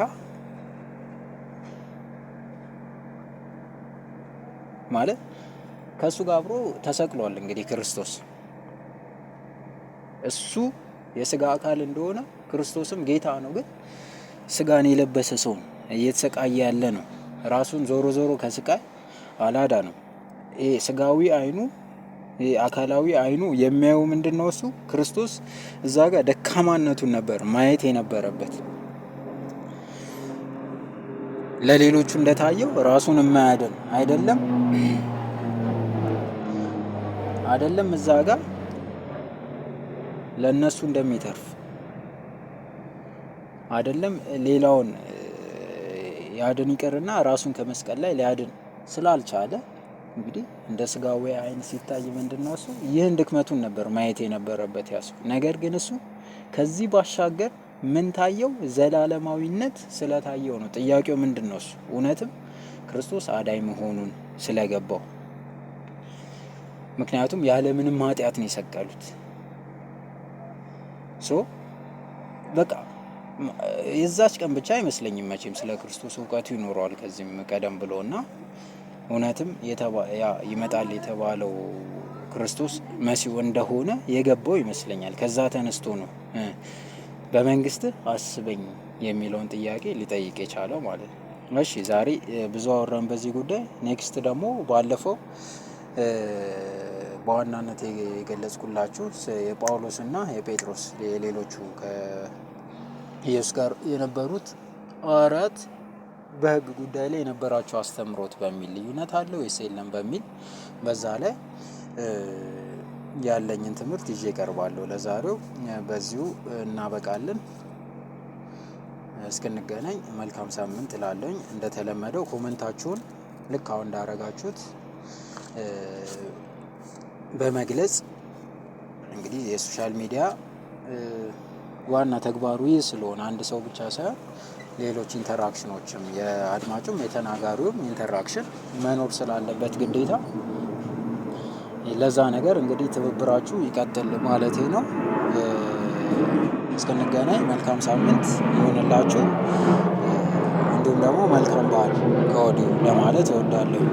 ማለት ከእሱ ጋር አብሮ ተሰቅሏል። እንግዲህ ክርስቶስ እሱ የስጋ አካል እንደሆነ ክርስቶስም ጌታ ነው። ግን ስጋን የለበሰ ሰው እየተሰቃየ ያለ ነው። ራሱን ዞሮ ዞሮ ከስቃይ አላዳ ነው። ይሄ ስጋዊ አይኑ ይሄ አካላዊ አይኑ የሚያየው ምንድን ነው? እሱ ክርስቶስ እዛ ጋር ደካማነቱን ነበር ማየት የነበረበት። ለሌሎቹ እንደታየው ራሱን የማያድን አይደለም አይደለም እዛ ጋር ለእነሱ እንደሚተርፍ አይደለም ሌላውን ያድን ይቅርና ራሱን ከመስቀል ላይ ሊያድን ስላልቻለ እንግዲህ እንደ ስጋዊ አይን ሲታይ ምንድነው እሱ ይህን ድክመቱን ነበር ማየት የነበረበት ያሱ። ነገር ግን እሱ ከዚህ ባሻገር ምን ታየው? ዘላለማዊነት ስለታየው ነው። ጥያቄው ምንድነው? እሱ እውነትም ክርስቶስ አዳኝ መሆኑን ስለገባው፣ ምክንያቱም ያለምንም ኃጢአት ነው የሰቀሉት። So በቃ የዛች ቀን ብቻ አይመስለኝም መቼም ስለ ክርስቶስ እውቀቱ ይኖረዋል ከዚህም ቀደም ብሎ እና እውነትም ይመጣል የተባለው ክርስቶስ መሲሁ እንደሆነ የገባው ይመስለኛል። ከዛ ተነስቶ ነው በመንግስት አስበኝ የሚለውን ጥያቄ ሊጠይቅ የቻለው ማለት ነው። እሺ ዛሬ ብዙ አወራን በዚህ ጉዳይ። Next ደግሞ ባለፈው በዋናነት የገለጽኩላችሁ የጳውሎስና የጴጥሮስ የሌሎቹ ከኢየሱስ ጋር የነበሩት ሐዋርያት በሕግ ጉዳይ ላይ የነበራቸው አስተምሮት በሚል ልዩነት አለው ወይስ የለም በሚል በዛ ላይ ያለኝን ትምህርት ይዤ እቀርባለሁ። ለዛሬው በዚሁ እናበቃለን። እስክንገናኝ መልካም ሳምንት እላለሁኝ። እንደተለመደው comment ኣችሁን ልክ አሁን እንዳረጋችሁት በመግለጽ እንግዲህ የ social media ዋና ተግባሩ ይህ ስለሆነ አንድ ሰው ብቻ ሳይሆን ሌሎች interaction ኦችም የአድማጩም የተናጋሪውም interaction መኖር ስላለበት ግዴታ ለዛ ነገር እንግዲህ ትብብራችሁ ይቀጥል ማለቴ ነው። እስክንገናኝ መልካም ሳምንት ይሁንላችሁ። እንዲሁም ደግሞ መልካም በዓል ከወዲሁ ለማለት እወዳለሁ።